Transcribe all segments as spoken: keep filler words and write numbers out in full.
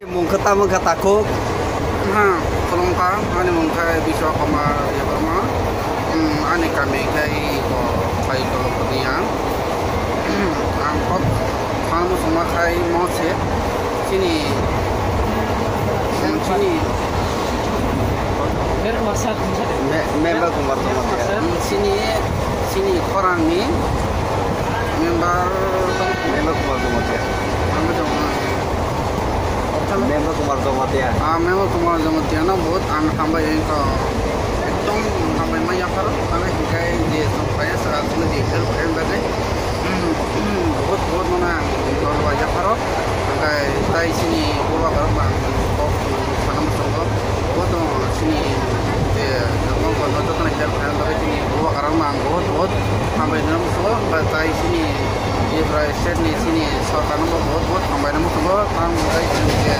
Mung khe tamo khe takhuk. Ha, khulumkha, ani mung khe Biswakarma Debbarma. Hmm, ani kami khe i ko phai Dolokoni ang. Hmm, ang kok phano songma khai mo se. Chini, chini. Me-, member Kumar Jamatia. Hmm, chini, chini khorang ni member. Member Kumar Jamatia. Member Jamatia. Member Kumar Jamatia. Ah, Member Kumar Jamatia no bahut ang hambai wngkha. Ekdom hambai ma yapharo, ano hinkhe je chwng phaiya saka chwngno je help khaina bagwi. Hmm, hmm, bahut, bahut mano ang dol bai yapharo. Hwnkhe tai chini bubagrok ang kok sana muchungo. Bahut no chini je nokong kono jotono help khaina bagwi chini bubagrok ang bahut, bahut hambai no muchungo. Hwnkhe tai chini Tripura state ni chini sorkar no bo bahut bahut hambai no muchungo, ang tei chwng je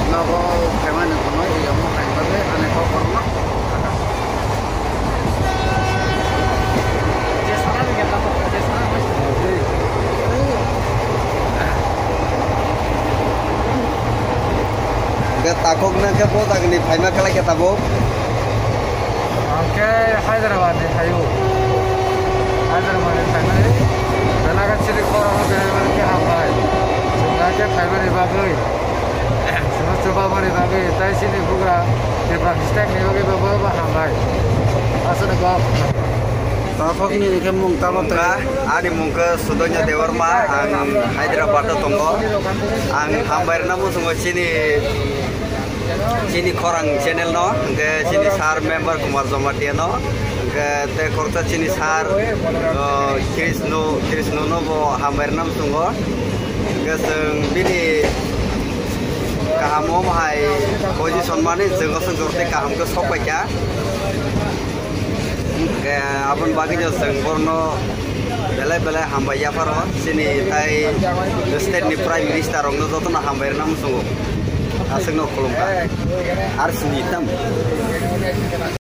nogo phaimani hwnwi yamo phaimani bagwi ani kok borokno. Hwnkhe takhuk nang khe bo jagani phaima khlai khe tabuk. Ang khe Hyderabad ni phaio. Hyderabad ni phaimani belai khe chini khorang o berai mani khe hambai. Chwng khe phaimani bagwi, chwngno chubamani bagwi, tai chini bugra Tripura state ni bagwi bo, bo, bo hambai. Aswk no kok. Takhuk ni khe mung tamo tei? Ani mung khe Sudonya Debbarma, ang Hyderabad o tongo. Ang hambai rwna muchungo chini Chini khorang channel no, hwnkhe chini sir member Kumar Jamatia no, hwnkhe tei khoroksa chini sir, uh, Krishna, Krishna no bo hambai rwna muchungo. Hwnkhe chwng bini kaham omo hai position mani chwng aswk jora tei kaham khe sok paikha. Hwnkhe aboni bagwi no chwng borokno belai belai hambai yapharo, chini tai state ni prime minister rokno jotono hambai rwna muchungo. Aswkno khulumkha. Ar sini tam.